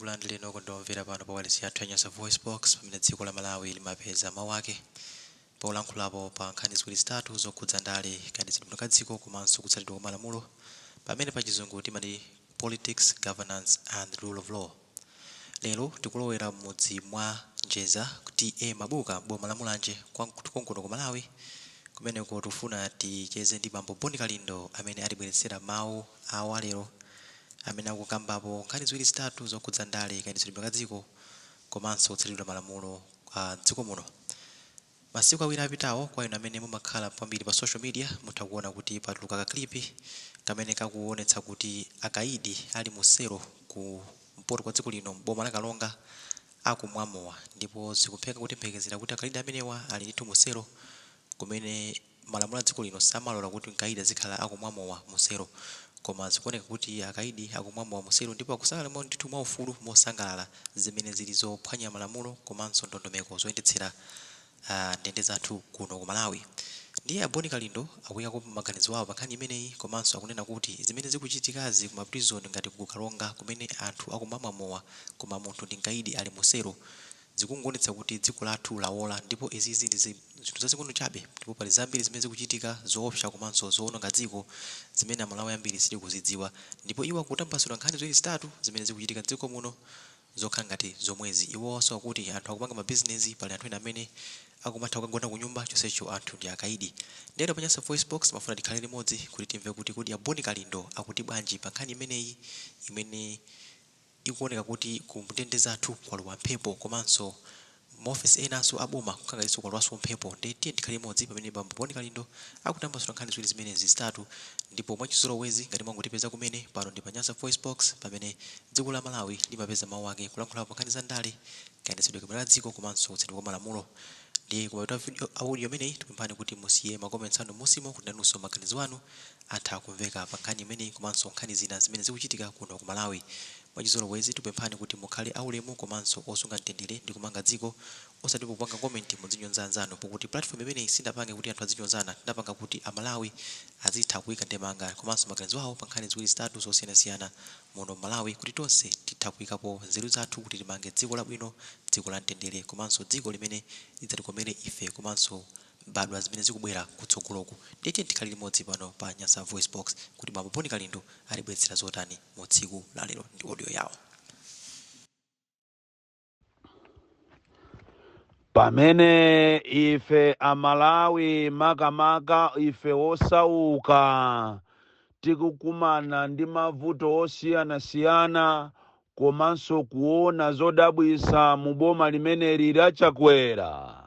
Tikulandireni okondedwa omvera pano pa wailesi yathu ya Nyasa Voice Box, pamene dziko la Malawi limapeza mawu ake polankhulapo pa nkhani ziwiri zitatu zokhudza ndale, kayendetsedwe ka dziko komanso kutsatidwa kwa malamulo, pamene pa Chizungu timati politics, governance and rule of law. Lero tikulowera m'mudzi mwa Njeza, TA Mabuka, boma la Mulanje, konkuno ku Malawi. Kumeneko tikufuna ticheze ndi bambo Bon Kalindo amene atibweretsera mawu awo alero amene akukambapo nkhani ziwiri zitatu zokhudza ndale, kayendetsedwe ka dziko komanso kutsatidwa malamulo a dziko muno. Masiku 2 apitawo, kwa inu amene mumakhala kwambiri pa social media, mutha kuona kuti patuluka ka clip kamene kakuonetsa kuti akaidi ali mu selo ku mpoto kwa dziko lino, boma la Karonga, akumwa mowa, ndipo zikumveka kuti mphekesera kuti akaidi amenewa ali ndithu mu selo kumene malamulo a dziko lino samalola kuti mkaidi azikhala akumwa mowa mu selo. Koma zikuoneka kuti akaidi akumwa mowa mu selo ndipo akusangalala ndithu mwaufulu, mosangalala, zimene zili zophwanya malamulo komanso ndondomeko zoyendetsera ndende zathu kuno ku Malawi. Ndiye a Bon Kalindo akuyikapo maganizo awo pa nkhani imeneyi, komanso akunena kuti zimene zikuchitikazi ku ma prison ngati ku Karonga, kumene anthu akumamwa mowa koma munthu ndi mkaidi ali mu selo, zikungoonetsa kuti dziko lathu lawola, ndipo izizi ndi zinthu zazing'ono chabe, ndipo pali zambiri zimene zikuchitika zoopsa komanso zoononga dziko zimene Amalawi ambiri sitikuzidziwa. Ndipo iwo akutambasula nkhani ziwiri zitatu zimene zikuchitika m'dziko muno zokhala ngati zomwezi. Iwonso akuti anthu akupanga mabizinesi, pali anthu ena amene akumatha kukagona ku nyumba chonsecho anthu ndi akaidi. Ndero pa Nyasa Voice Box mafuna tikhale limodzi kuti timve kuti kodi a Bon Kalindo akuti bwanji pa nkhani imeneyi imene ikuoneka kuti ku ndende zathu kwalowa mphepo, komanso maofesi enanso aboma kukhangalinso kwalowanso mphepo. Ndiye tiye tikhale limodzi pamene bambo Bon Kalindo akutambasula nkhani ziwiri zimenezi zitatu. Ndipo mwachizolowezi, ngati mwangotipeza kumene, pano ndi pa Nyasa Voice Box, pamene dziko la Malawi limapeza mawu ake kulankhulapo nkhani za ndale, kayendetsedwe kabwino la dziko komanso kutsatidwa kwa malamulo. Ndiye kumapeto video audio imeneyi tikupemphani kuti musiye ma comments anu musimo kuti nanunso maganizo anu atha kumveka pa nkhani imeneyi komanso nkhani zina zimene zikuchitika kuno ku Malawi. Mwachizolowezi tikupemphani kuti mukhale aulemu komanso osunga mtendere ndi kumanga dziko, osati popanga comment mudzinyoza anzanu, pokuti platform imeneyi sinapange kuti anthu adzinyozana. Tinapanga kuti Amalawi azitha kuyika ndemanga komanso maganizo awo pa nkhani ziwiri zitatu zosiyanasiyana muno Malawi, kuti tonse titha kuyikapo nzeru zathu kuti timange dziko labwino, dziko la mtendere komanso dziko limene lidzatikomere ife komanso mbadwa zimene zikubwera kutsogoloku. Ndiye tikhale limodzi pano pa Nyasa Voice Box kuti bambo Bon Kalindo atibweretsera zotani mu tsiku la lero ndi audio yawo. Pamene ife Amalawi, makamaka ife osauka, tikukumana ndi mavuto osiyanasiyana komanso kuona zodabwisa mu boma limeneli la Chakwera,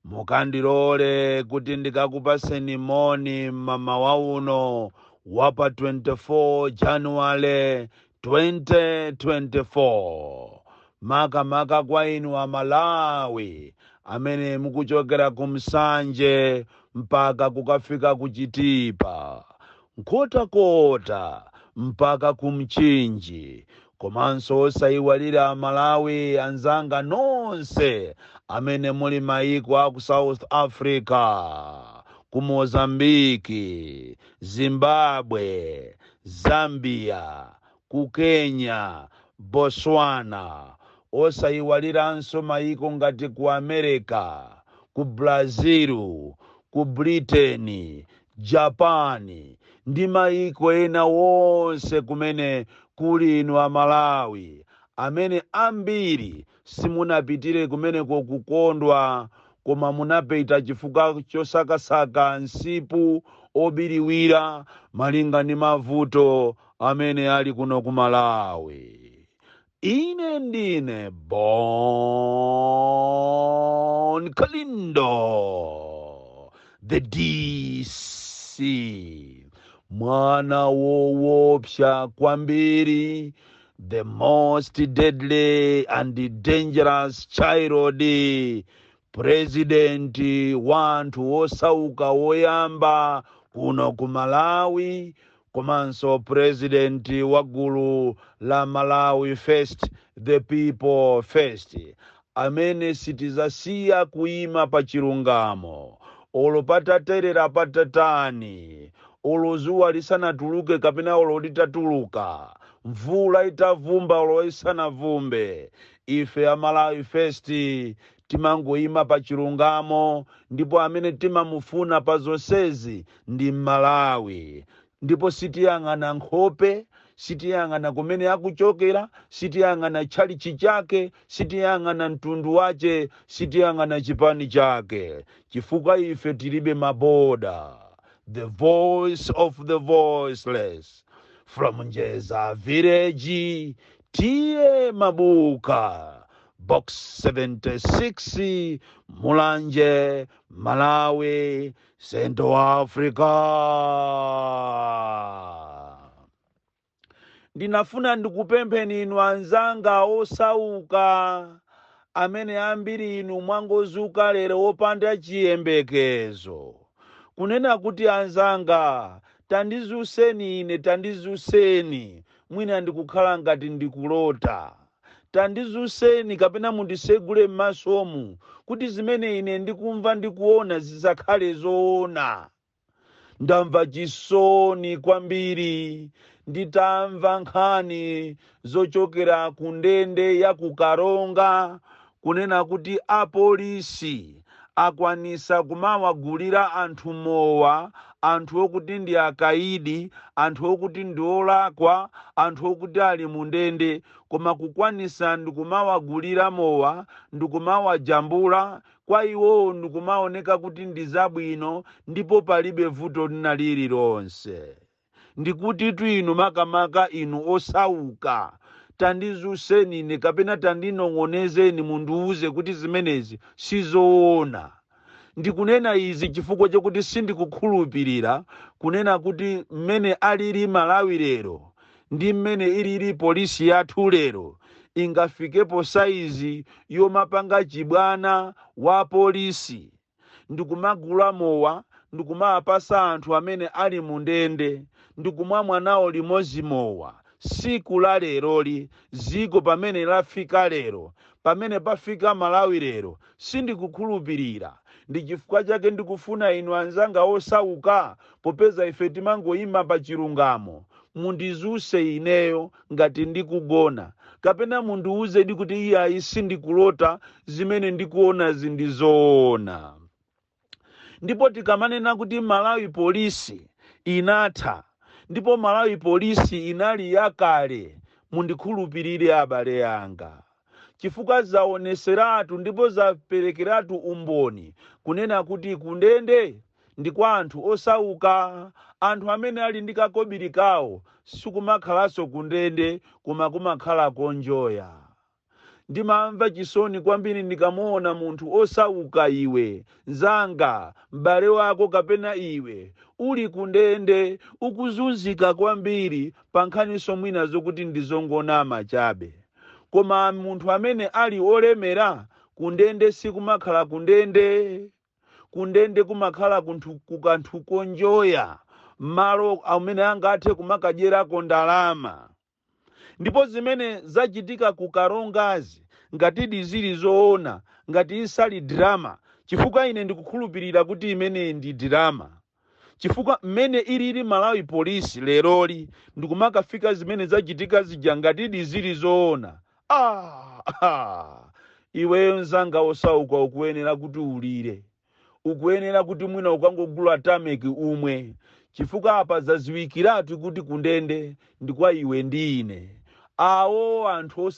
mukandilole kuti ndikakupaseni moni mmawa uno wa pa 24 Januwale 2024, makamaka kwa inu Amalawi amene mukuchokera ku Msanje mpaka kukafika ku Chitipa, Nkhotakota mpaka ku Mchinji, komanso osayiwalira Amalawi anzanga nonse amene muli mayiko aku South Africa, ku Mozambiki, Zimbabwe, Zambia, ku Kenya, Botswana, osayiwaliranso mayiko ngati ku America, ku Brazil, ku Britain, Japan ndi mayiko ena wonse kumene kuli inu Amalawi amene ambiri simunapitire kumeneko kukondwa, koma munapita chifukwa chosakasaka msipu obiriwira malinga ndi mavuto amene ali kuno ku Malawi. Ine ndine Bon Kalindo, the DC, mwana woopsa kwambiri, the most deadly and dangerous child, president wa anthu osauka woyamba kuno ku Malawi, komanso president wa gulu la Malawi First, the people first, amene sitizasiya kuyima pa chilungamo olo pataterera patatani, olo zuwa lisanatuluke kapena olo litatuluka. Mvula itavumba olo isanavumbe, ife Amalawi First timangoyima pa chilungamo, ndipo amene timamufuna pa zonsezi ndi Mmalawi. Ndipo sitiyang'ana nkhope, sitiyang'ana kumene akuchokera, sitiyang'ana tchalichi chake, sitiyang'ana mtundu wache, sitiyang'ana chipani chake, chifukwa ife tilibe maboda. The voice of the voiceless from Njeza Village, T/A Mabuka, Box 76, Mulanje, Malawi, Central Africa. Ndinafuna ndikupempheni inu anzanga osauka, amene ambiri inu mwangozuka lero wopanda chiyembekezo, kunena kuti, anzanga, tandizuseni ine, tandizuseni, mwina ndikukhala ngati ndikulota. Tandizuseni kapena mundisegule m'masomu kuti zimene ine ndikumva ndikuona zisakhale zoona. Ndamva chisoni kwambiri nditamva nkhani zochokera ku ndende ya ku Karonga, kunena kuti apolisi akwanisa kumawagulira anthu mowa, anthu okuti ndi akaidi, anthu okuti ndi olakwa, anthu okuti ali mu ndende, koma kukwanisa ndikumawagulira mowa ndikumawajambula, kwa iwowo ndikumaoneka kuti ndi zabwino ndipo palibe vuto lina lililonse. Ndikuti tu inu, makamaka inu osauka, tandizuseni ine kapena tandinong'onezeni, mundiuze kuti zimenezi sizoona. Ndikunena izi chifukwa chokuti sindikukhulupirira kunena kuti mmene alili Malawi lero ndi mmene ilili polisi yathu lero ingafikepo saizi yomapanga chibwana wa polisi ndikumagula mowa ndikumapasa anthu amene ali mu ndende ndikumamwa nawo limodzi mowa. Siku la leroli, ziko pamene lafika lero, pamene pafika Malawi lero, sindikukhulupirira. Ndi chifukwa chake ndikufuna inu anzanga osauka, popeza ife timangoyima pa chilungamo, mundizuse ineyo ngati ndikugona, kapena mundiuzedi kuti iyayi, sindikulota, zimene ndikuonazi ndi zoona. Ndipo tikamanena kuti Malawi Polisi inatha, ndipo Malawi Polisi inali yakale, mundikhulupirire abale anga, chifukwa zaoneseratu ndipo zaperekeratu umboni kunena kuti kundende ndi kwa anthu osauka. Anthu amene ali ndi kakobiri kawo sikumakhalanso kundende, koma kumakhala konjoya. Ndimamva chisoni kwambiri ndikamuona munthu osauka, iwe nzanga, m'bale wako kapena iwe uli kundende ukuzunzika kwambiri pa nkhaniso mwina zokuti ndizongonama chabe, koma munthu amene ali olemera kundende sikumakhala kundende. Kundende kumakhala kukanthu konjoya, malo amene angathe kumakadyerako ndalama. Ndipo zimene zachitika ku Karongazi, ngatidi zili zoona, ngati isali drama, chifukwa ine ndikukhulupirira kuti imeneyi ndi drama, chifukwa mmene ilili Malawi Polisi leroli ndikumakafika zimene zachitika zija, ngatidi zili zoona, iweyo mzanga osauka ukuyenera kuti ulire, ukuyenera kuti mwina ukangogula tameki umwe, chifukwa apa zaziwikiratu kuti kundende ndi kwa iwe ndi ine. Awo anthu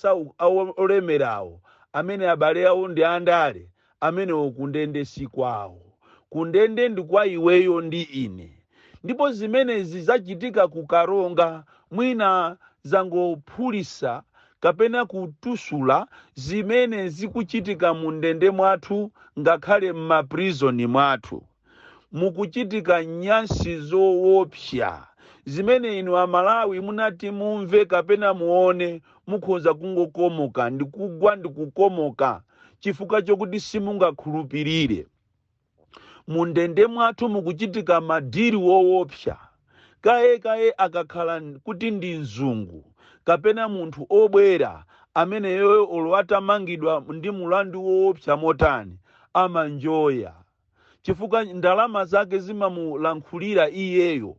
olemerawo amene abale awo ndi andale amenewo, kundende si kwawo, kundende ndi kwa iweyo ndi ine. Ndipo zimenezi zachitika ku Karonga mwina zangophulisa kapena kutusula zimene zikuchitika mu ndende mwathu, ngakhale m'maprizoni mwathu mukuchitika nyansi zoopsa zimene inu Amalawi munati mumve kapena muone, mukhoza kungokomoka ndikugwa ndikukomoka, chifukwa chokuti simungakhulupirire. Mundende mwathu mukuchitika madiri woopsa. Kaye kaye akakhala kuti ndi mzungu kapena munthu obwera ameneyoyo, olo atamangidwa ndi mulandu woopsa motani, amanjoya chifukwa ndalama zake zimamulankhulira iyeyo.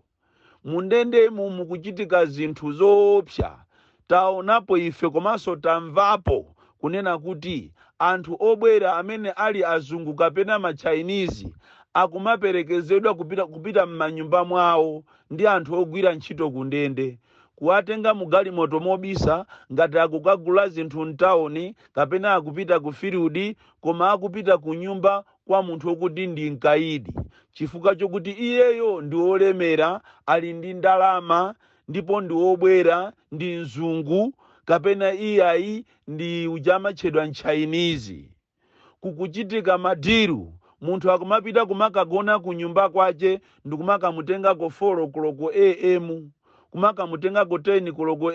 Mundendemu mukuchitika zinthu zoopsa. Taonapo ife komanso tamvapo kunena kuti anthu obwera amene ali azungu kapena ma Chinese akumaperekezedwa kupita m'manyumba mwawo ndi anthu ogwira ntchito ku ndende, kuwatenga mu galimoto mobisa ngati akukagula zinthu mtawuni kapena akupita ku field, koma akupita ku nyumba kwa munthu wokuti ndi mkaidi, chifukwa chokuti iyeyo ndi wolemera, ali ndi ndalama, ndipo ndi wobwera, ndi mzungu kapena iyayi ndi uja amatchedwa mChinese. Kukuchitika madiru, munthu akumapita kumakagona ku nyumba kwache ndikumakamutengako 4 koloko am, kumakamutengako 10 koloko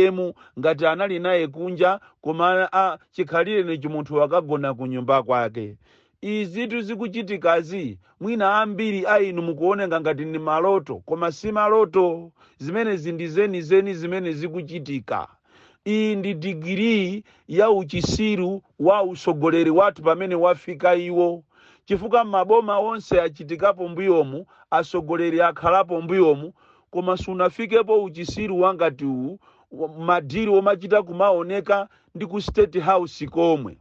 am ngati anali naye kunja, koma chikhalire ni munthu akagona ku nyumba kwake. Izitu zikuchitikazi, mwina ambiri a inu mukuoneka ngati ndi maloto, koma si maloto. Zimenezi ndi zenizeni zimene zikuchitika. Iyi ndi digiri ya uchisiru wa usogoleri wathu pamene wafika iwo, chifukwa maboma onse achitikapo mbuyomu, asogoleri akhalapo mbuyomu, koma sunafikepo uchisiru wangati uwu, madiri omachita kumaoneka ndi ku State House komwe.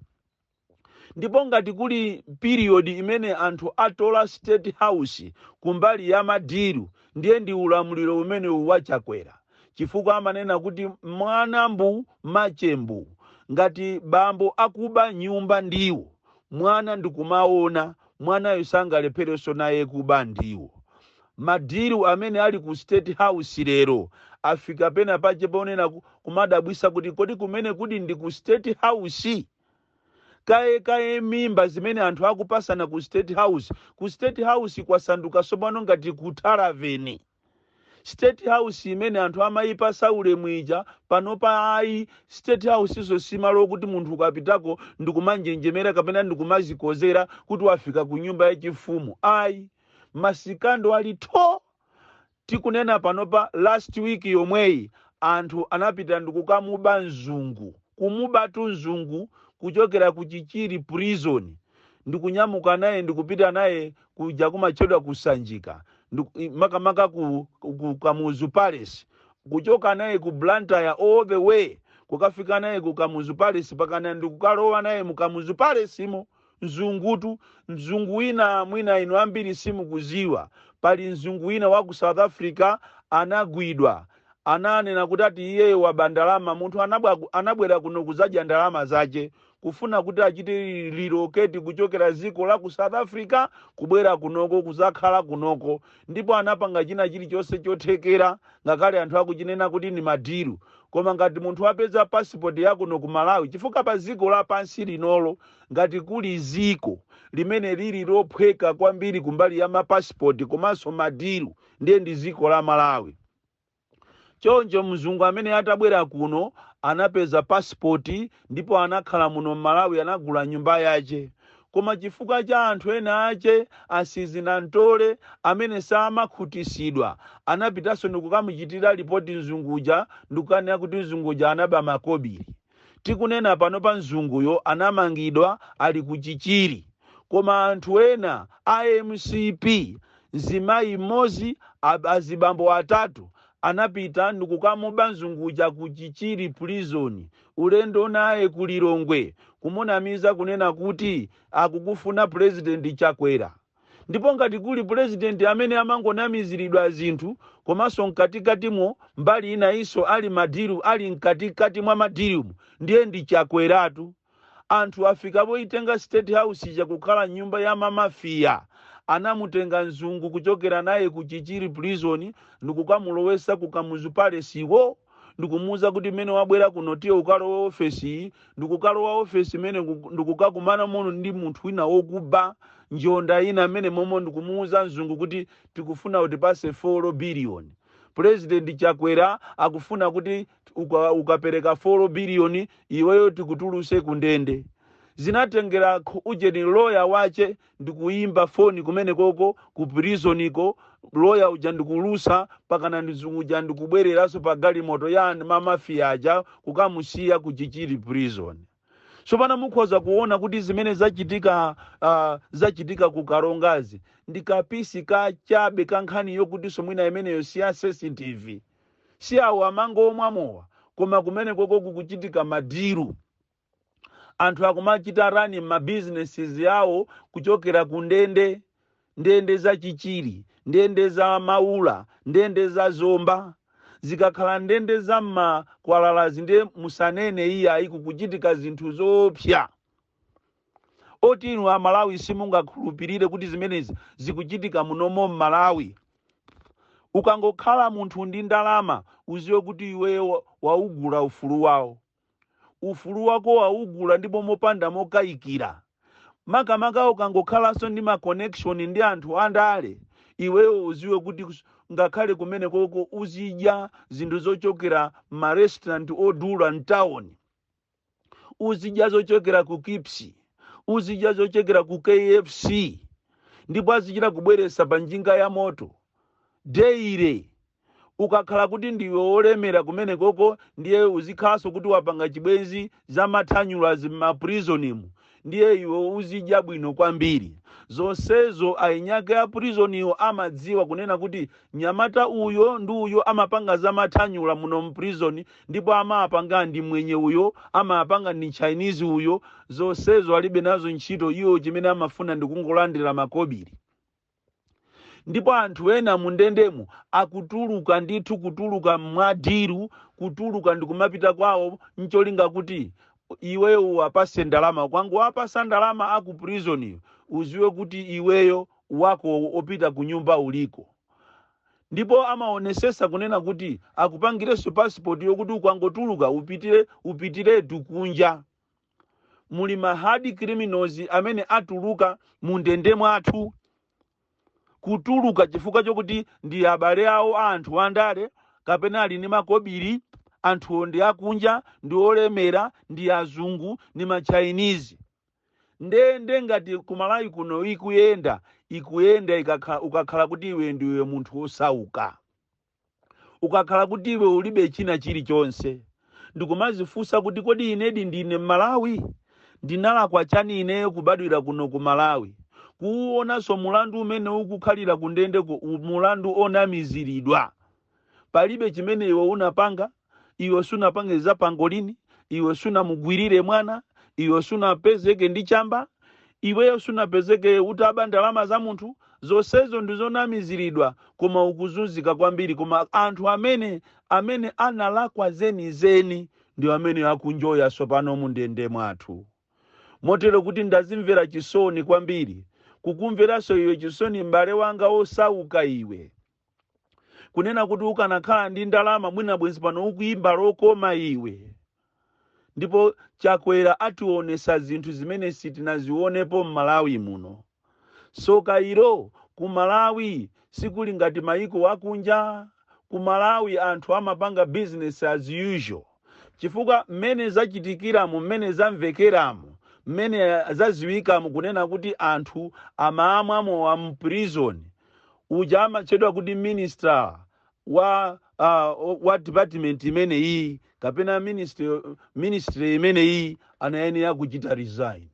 Ndipo ngati kuli period imene anthu atola State House kumbali ya madiru, ndiye ndi ulamuliro umene waChakwera, chifukwa amanena kuti mwana mbu machembu. Ngati bambo akuba nyumba ndiwo, mwana ndikumaona, mwanayo sangalepherenso naye kuba ndiwo. Madiru amene ali ku State House lero afika pena pache ponena kumadabwisa kuti kodi kumene kuti ndi ku State House? Kaye kaye mimba zimene anthu akupasana ku State House. Ku State House kwasanduka tsopano ngati ku taraveni. State House imene anthu amayipasa ulemu ija, panopa ayi. State House iso simalo kuti munthu ukapitako ndikumanjenjemera kapena ndikumazikozera kuti wafika ku nyumba yachifumu, ayi. Masikando ali tho. Tikunena panopa, last week yomweyi anthu anapita ndikukamuba mzungu, kumubatu mzungu kuchokera ku Chichiri Prison, ndikunyamuka naye ndikupita naye kuja kumatchedwa kuSanjika, makamaka ku Kamuzu Palace, kuchoka naye ku Blantyre all the way kukafika naye ku Kamuzu Palace, pakana ndikukalowa naye mu Kamuzu Palace imo. Mzungutu, mzungu wina, mwina inu ambiri simukuziwa, pali mzungu wina wa ku South Africa anagwidwa, ananena kuti ati iyeyo waba ndalama. Munthu anabwera kuno kuzadya ndalama zace, kufuna kuti achite relocate kuchokera dziko la ku South Africa kubwera kunoko kuzakhala kunoko, ndipo anapanga china chilichonse chothekera, ngakhale anthu akuchinena kuti ni madiru. Koma ngati munthu apeza passport yakuno ku Malawi, chifukwa pa dziko lapansi linolo ngati kuli ziko limene lili lophweka kwambiri kumbali ya mapasipoti komanso madiru, ndiye ndi dziko la Malawi. Choncho mzungu amene atabwera kuno anapeza pasipoti ndipo anakhala muno mMalawi, anagula nyumba yace, koma chifukwa cha anthu ena ache asizinantole amene samakhutisidwa, anapitanso ndikukamuchitira ripoti mzunguja, ndikukanena kuti mzunguja anaba makobiri. Tikunena pano pa mzunguyo anamangidwa, ali ku Chichiri, koma anthu ena a MCP, mzimayi mmodzi, azibambo atatu, anapita ndikukamuba mzunguja ku Chichiri Prison, ulendo naye ku Lilongwe, kumunamiza kunena kuti akukufuna President Chakwera. Ndipo ngati kuli president amene amangonamiziridwa zinthu, komanso mkatikatimo mbali ina iso ali madiru, ali mkatikati mwa madirumu, ndiye ndi Chakweratu. Anthu afika poitenga State House ija kukhala nyumba ya mamafiya. Anamutenga mzungu kuchokera naye ku Chichiri Prison ndikukamulowesa ku Kamuzu Palace iwo, ndikumuwuza kuti mmene wabwera kuno tiye ukalowe ofesi iyi, ndikukalowa ofesi imene ndikukakumana muno ndi munthu wina wokuba, njonda ina mmene momwe, ndikumuwuza mzungu kuti tikufuna utipase 4 billion, President Chakwera akufuna kuti ukapereka 4 billion iweyo tikutuluse ku ndende. Zinatengera ujeni loya wache ndikuyimba foni kumene koko ku prisoniko, loya uja ndikulusa pakana mzungu uja ndikubwereranso pa galimoto ya mamafiya aja kukamusiya ku Chichiri Prison. Tsopano mukhoza kuona kuti zimene zachitika ku Karongazi ndi kapisi ka chabe ka nkhani yokutinso mwina imeneyo si ya sensitive, si awo amangomwa mowa. Koma kumene koko kukuchitika ma deal. Anthu akumachita run ma businesses yawo kuchokera ku ndende, ndende za Chichiri, ndende za Maula, ndende za Zomba. Zikakhala ndende za mmakwalalazi, ndiye musanene iyayi, kukuchitika zinthu zoopsa oti inu Amalawi simungakhulupirire kuti zimenezi zikuchitika munomo mMalawi. Ukangokhala munthu ndi ndalama, uziwe kuti iweyo waugula ufulu wawo, ufulu wako waugula, ndipo mopanda mokayikira. Makamaka ukangokhalanso ndi ma connection ndi anthu andale, iweyo uziwe kuti ngakhale kumene koko uzidya zinthu zochokera ma restaurant odula mtawuni, uzidya zochokera ku Kipsi, uzidya zochokera ku KFC, ndipo azichita kubweresa pa njinga ya moto daily. Ukakhala kuti ndiwe wolemera kumene koko, ndiye uzikhalanso kuti wapanga chibwenzi za mathanyula m'ma prisonimu, ndiye iwe uzidya bwino kwambiri. Zonsezo ainyake a prisoniwo amadziwa kunena kuti nyamata uyo ndi uyo amapanga za mathanyula muno m'prison, ndipo amapanga ndi mwenye uyo, amapanga ndi Chinese uyo. Zonsezo alibe nazo ntchito iwo, chimene amafuna ndi kungolandira makobiri. Ndipo anthu ena mundendemo akutuluka ndithu, kutuluka mwa deal, kutuluka ndikumapita kwawo, ncholinga kuti iweyo uwapase ndalama. Kwangu wapasa ndalama aku prison, uziwe kuti iweyo wako opita ku nyumba uliko. Ndipo amaonesesa kunena kuti akupangirenso passport yokuti ukangotuluka upitire, upitiretu kunja. Muli ma hard criminals amene atuluka mu ndende mwathu, kutuluka chifukwa chokuti ndi abale awo a anthu andale kapena ali ndi makobiri. Anthuwo ndi akunja, ndi olemera, ndi azungu, ndi ma Chinese. Ndende ngati kumalawi kuno ikuyenda, ikuyenda ukakhala kuti iwe ndiwe munthu wosauka, ukakhala kuti iwe ulibe china chilichonse. Ndikumazifunsa kuti kodi inedi ndine Mmalawi? Ndinalakwa chani ineyo kubadwira kuno ku Malawi? Kuwuonanso mulandu umene ukukhalira kundende, mulandu onamiziridwa, palibe chimene iwe unapanga. Iwe sunapange za pangolini, iwe sunamugwirire mwana, iwe sunapezeke ndi chamba, iweyo sunapezeke utaba ndalama za munthu. Zonsezo ndizonamiziridwa, koma ukuzunzika kwambiri. Koma anthu amene analakwa zenizeni ndi amene akunjoya tsopano mundende mwathu. Motero kuti ndazimvera chisoni kwambiri, kukumveranso iwe chisoni, m'bale wanga osauka iwe, kunena kuti ukanakhala ndi ndalama mwina bwenzi pano ukuyimba lokoma iwe. Ndipo Chakwera ationesa zinthu zimene sitinazionepo m'Malawi muno. Soka ilo, ku Malawi sikuli ngati mayiko akunja. Ku Malawi anthu amapanga business as usual, chifukwa mmene zachitikiramo, mmene zamvekeramo, mmene zaziwikamo kunena kuti anthu amamwa mowa m'prison, uja amatchedwa kuti minister wa department imeneyi kapena ministry imeneyi anayenera kuchita resign.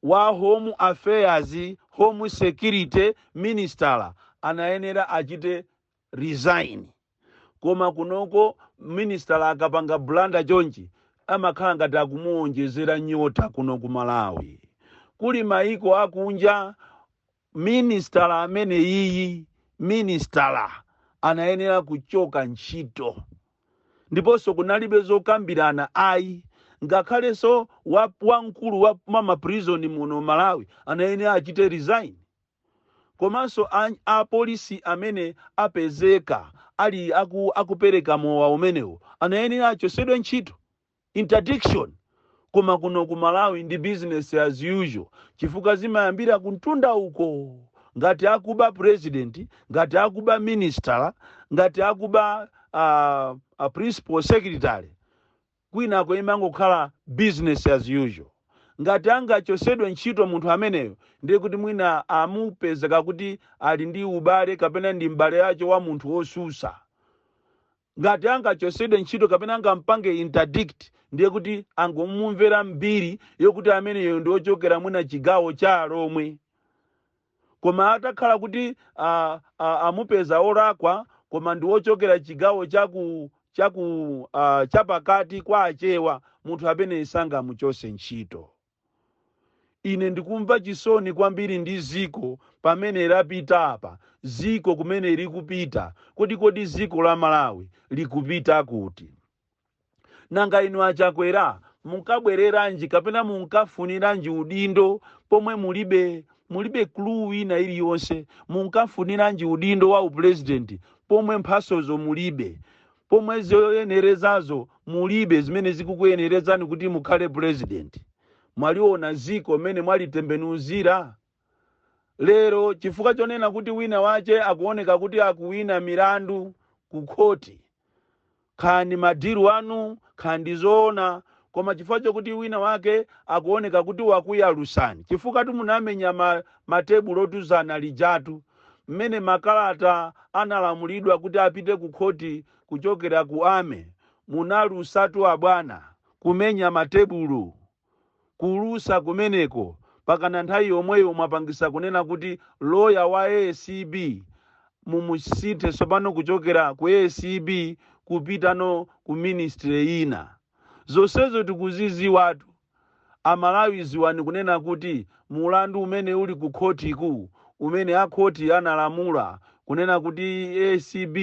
Wa Home Affairs, Home Security minister anayenera achite resign. Koma kunoko minister akapanga blunder chonchi, amakhala ngati akumuonjezera nyota. Kuno ku Malawi, kuli maiko akunja, minister amene iyi minister anayenera kuchoka ntchito, ndiponso kunalibe zokambirana ayi. Ngakhalenso wamkulu wa ma prison muno Malawi anayenera achite resign. Komanso apolisi amene apezeka ali akupereka mowa umenewo anayenera achosedwe ntchito, interdiction. Koma kuno ku Malawi ndi business as usual, chifukwa zimayambira kuntunda uko. Ngati akuba president, ngati akuba minister, ngati akuba principal secretary, kwinako imangokhala business as usual. Ngati angachosedwe ntchito munthu ameneyo, ndiye kuti mwina amupezeka kuti ali ndi ubale kapena ndi m'bale yacho wa munthu wosusa. Ngati angachosedwe ntchito kapena angampange interdict, ndiye kuti angomumvera mbiri yokuti ameneyo ndi wochokera mwina chigawo cha Alomwe. Koma atakhala kuti amupeza olakwa koma ndi wochokera chigawo chaku Chaku chapakati kwa Achewa, munthu amene sangamuchose ntchito. Ine ndikumva chisoni kwambiri ndi ziko pamene lapita apa, ziko kumene likupita. Kodi ziko la Malawi likupita kuti? Nanga inu Achakwera, munkabwereranji kapena munkafuniranji udindo pomwe mulibe clue ina iliyonse? Munkafuniranji udindo wa upurezidenti pomwe mphasozo mulibe, pomwe zoyenerezazo mulibe zimene zikukuyenerezani kuti mukhale purezidenti? Mwaliona ziko mmene mwalitembenuzira lero, chifukwa chonena kuti wina wache akuoneka kuti akuwina milandu ku khoti. Khani ma deal anu khandi zoona, koma chifukwa chokuti wina wake akuoneka kuti wakuyalusani, chifukwa munamenya matebulo otuzana lijatu mmene makalata analamulidwa kuti apite ku khoti kuchokera ku ame. Munalusatu abwana, kumenya matebulo, kulusa kumeneko pakana nthawi yomweyo mwapangisa kunena kuti loya wa ACB mumusinthe tsopano kuchokera ku ACB kupitano ku ministry ina. Zonsezo tikuziziwatu. Amalawi, ziwani kunena kuti mulandu umene uli ku khotiku, umene akhoti analamula kunena kuti ACB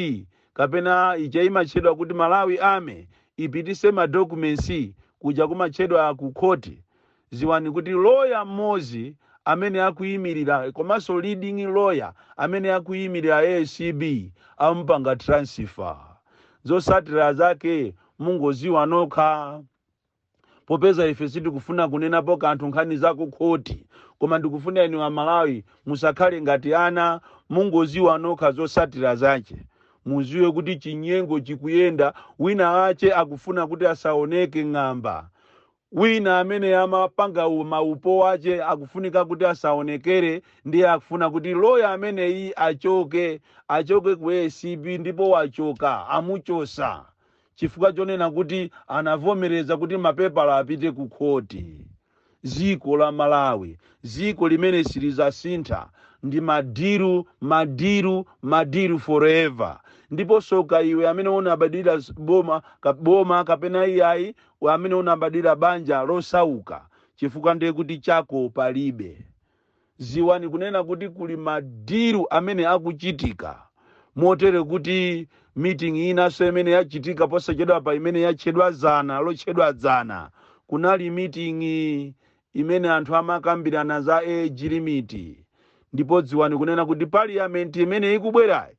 kapena ija imatchedwa kuti Malawi Army ipitise ma documents kuja kumatchedwa ku khoti, ziwani kuti lawyer mmodzi amene akuyimirira komanso leading lawyer amene akuyimirira ACB amupanga transfer. Zotsatira zake mungoziwa nokha, popeza ife sitikufuna kunenapo kanthu nkhani za kukhoti, koma ndikufuna inu Amalawi musakhale ngati ana, mungoziwa nokha zotsatira zache. Muziwe kuti chinyengo chikuyenda. Wina ache akufuna kuti asaoneke ng'amba, wina amene amapanga maupo ache akufunika kuti asaonekere, ndiye akufuna kuti loya ameneyi achoke ku ACB, ndipo wachoka, amuchosa chifukwa chonena kuti anavomereza kuti mapepala apite ku khoti. Ziko la Malawi, ziko limene silizasintha, ndi ma deal, ma deal, ma deal forever. Ndipo soka iwe amene unabadira boma, boma kapena iyayi, amene unabadira banja losauka, chifukwa ndiye kuti chako palibe. Ziwani kunena kuti kuli ma deal amene akuchitika, motere kuti meeting inanso imene yachitika posachedwa pa, imene yatchedwa zana lotchedwa dzana, kunali meeting imene anthu amakambirana za age limit. Ndipo dziwani kunena kuti parliament imene ikubwerayi,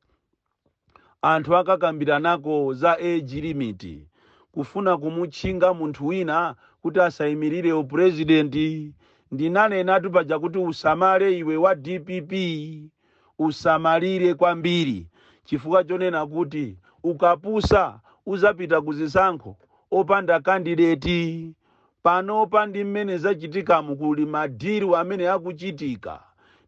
anthu akakambiranako za age limit, kufuna kumutchinga munthu wina kuti asayimirire upurezidenti. Ndinanenatu paja kuti usamale iwe wa DPP, usamalire kwambiri, chifukwa chonena kuti ukapusa uzapita kuzisankho opanda candidate. Panopa ndi mmene zachitikamu, kuli ma deal amene akuchitika,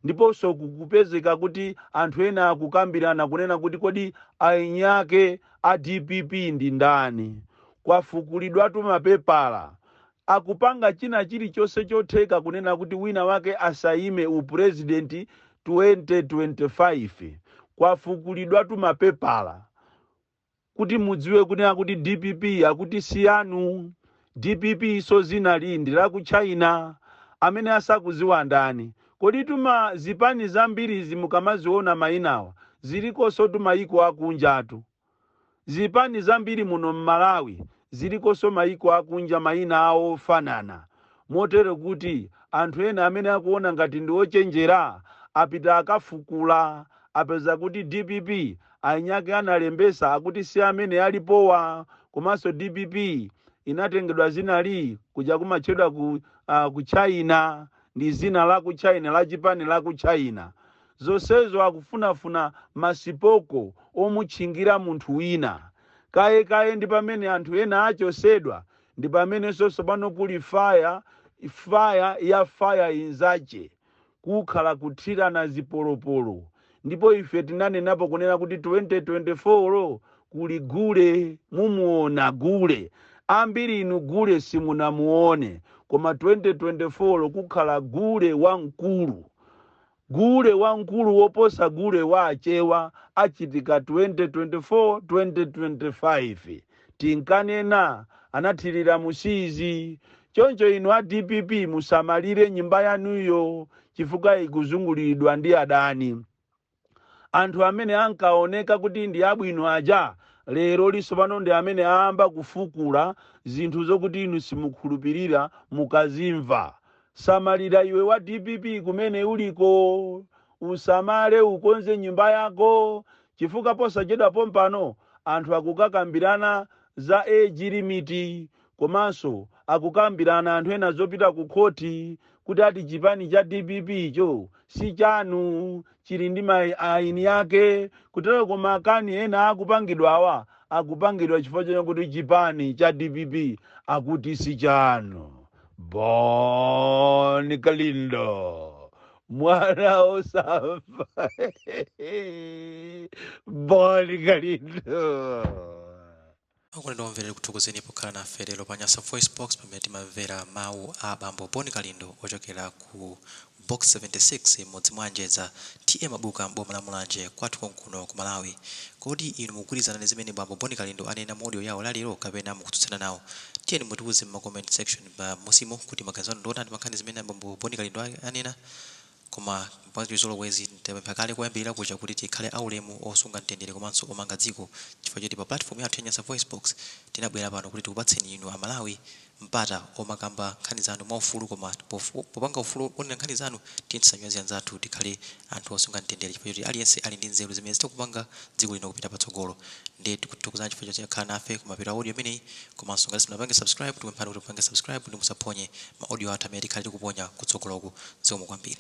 ndiponso kukupezeka kuti anthu ena akukambirana kunena kuti kodi ainyake a DPP ndi ndani? Kwafukulidwatu mapepala, akupanga china chilichonse chotheka kunena kuti wina wake asayime upurezidenti 2025. Kwafukulidwatu mapepala kuti mudziwe kunena kuti DPP akuti siyanu. DPP so zina lindi la ku China, amene asakuziwa ndani? Kodi tuma zipani zambirizi mukamaziona mayinawa, zilikonso tumayiko akunjatu. Zipani zambiri muno mMalawi zilikonso mayiko akunja, mayina awo ofanana, motero kuti anthu ena amene akuona ngati ndi ochenjera apita akafukula, apeza kuti DPP ainyake analembesa akuti si amene alipowa. Komanso DPP inatengedwa zinali kuja kumatchedwa ku China, ndi zina la ku China, la chipani la ku China. Zonsezo akufunafuna masipoko omutchingira munthu wina kaye kaye. Ndi pamene anthu ena achosedwa, ndi pamenenso tsopano kuli fire, fire ya fire inzache, kukhala kuthirana zipolopolo. Ndipo ife tinanenapo kunena kuti 2024 kuli gule, mumuona gule. Ambiri inu gule simunamuone, koma 2024 kukhala gule wamkulu, gule wamkulu woposa gule wa Achewa achitika 2024 2025. Tinkanena anathirira musizi. Choncho inu a DPP, musamalire nyumba yanuyo chifukwa ikuzungulidwa ndi adani. Anthu amene ankaoneka kuti ndi abwino aja, lero lisopano ndi amene ayamba kufukula zinthu zokuti inu simukhulupirira mukazimva. Samalira iwe wa DPP kumene uliko, usamale, ukonze nyumba yako, chifukwa posachedwa pompano anthu akukakambirana za age limit, komanso akukambirana anthu ena zopita ku khoti kuti ati chipani cha DPP icho si chanu, chili ndi aini yake kutero. Koma akani ena akupangidwa awa akupangidwa chifukwa chakuti chipani cha DPP akuti si chanu. Bon Kalindo, mwana osafa, Bon Kalindo. Okondedwa omvera, kuthokozeni pokhala nafe lero pa Nyasa Voice Box, pamene timamvera mawu a bambo Boni Kalindo ochokera ku Box 76, m'mudzi mwa Njedza, T/A Mabuka, mboma la Mulanje, kwathu konkuno ku Malawi. Kodi inu mukugwirizana ndi zimene bambo Boni Kalindo anena mu audio yawo lalero, kapena mukutsutsana nawo? Tiyeni mutiuze mu comment section pa musimo kuti maganizo anu ndiotani pa nkhani zimene bambo Boni Kalindo anena. Koma mwachizolowezi, tapempha kale koyambirira kuja kuti tikhale aulemu, osunga mtendere komanso omanga dziko, chifukwa choti pa platform yathu ya Nyasa Voice Box tinabwera pano kuti tikupatseni inu Amalawi mpata omakamba nkhani zanu mwaufulu. Koma popanga ufulu onena nkhani zanu, tiye tisanyoze anzathu, tikhale anthu osunga mtendere, chifukwa choti aliyense ali ndi nzeru zimene zitakupanga dziko lino kupita patsogolo. Ndiye tikuthokozani chifukwa chokhala nafe kumapeto a audio imeneyi. Komanso ngati simunapange subscribe, tikupemphani kuti mupange subscribe kuti musaphonye ma audio athu amene tikhale tikuponya kutsogoloku. Zikomo kwambiri.